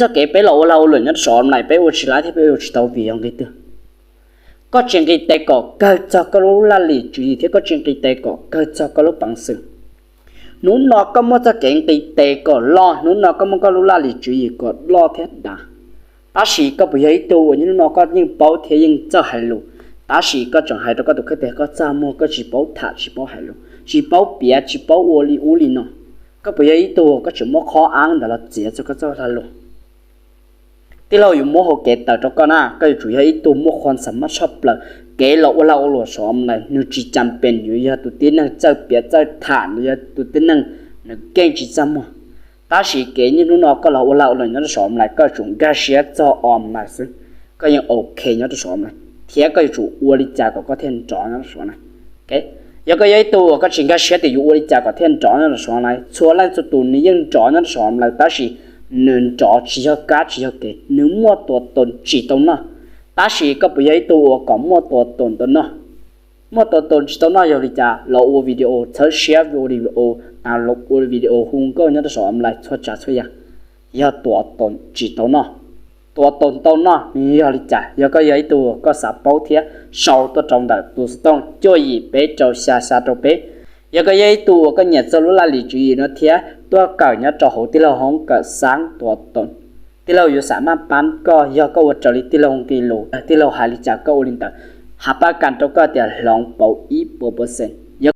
Txoj kev peb los ua lag ua luam nyob rau saum online peb ua tsis laib thiab peb ua tsis tau vim yog nqis twg? Koj tsis nqis tes kom kawg txog koj lub laj lim tswv yim thiab koj tsis nqis tes kom kawg txog koj lub peev xwm. Hnub no koj muaj txoj kev nqis tes kom loj, hnub no koj muaj koj lub laj lim tswv yim kom loj thiab dav. Tab sis koj puas yog ib tug uas niaj hnub no koj yeej paub thiab yeej txawj hais lus, tab sis koj tseem hais rau koj tus kheej tias koj txaj muag, koj tsis paub tham, tsis paub hais lus, tsis paub piav, tsis paub ua li ub li no? Koj puas yog ib tug uas koj tseem muab qhov ab ntawd los txiav txog koj txoj lag luam? Tij laug yuav muab hau kev tawm rau koj na, koj yuav tsum yog ib tug muaj qhua ntxham mab tshaj plaws. Kev los ua lag ua luam saum online nws tsis cas pes, yuav yog tus tib neeg txawj piav txawj tham, nws yog tus tib neeg nws keej tsis txaj muag. Tab sis kev niaj hnub no koj los ua lag ua luam nyob rau saum online, koj yuav tsum nkag siab txog online xwb, koj yeej ok nyob rau saum online, thiab koj yuav tsum ua li cas kom koj thiaj nrov nyob rau saum online. Yog koj yog ib tug uas koj tsis nkag siab tias yuav ua li cas kom thiaj nrov nyob rau saum online, txhua leej txhua tus nws yeej nrov nyob rau saum online, tab sis nws nrov tsis yog kab tsis yog kev, nws muaj tua toos tsis tau noj. Tab sis koj puas yog ib tug uas kom muaj tua toos tau noj? Muaj tua toos tsis tau noj yog li cas? Los ua video txhawb siab, ua video, ua video hu nkauj nyob rau saum online txhua tsav txhua yam, yog tua toos tsis tau noj. Tua toos tau noj nws yog li cas? Yog koj yog ib tug koj xav paub thiab, sau tuaj rau ntawm tus xov tooj cuaj yim peb rau xya xya rau peb. Yog koj yog ib tug uas koj nyiam txog lub laj lim tswv yim no thiab, tuaj kawm nyob rau hauv tij laug hoob kawm xab tua toos, tij laug yuav xam maj pab koj. Yog koj ua raws li tij laug nqe lus, tij laug hais li cas koj ua li ntawd, hab pab kam rau koj tias hloov pauv ib puas percent.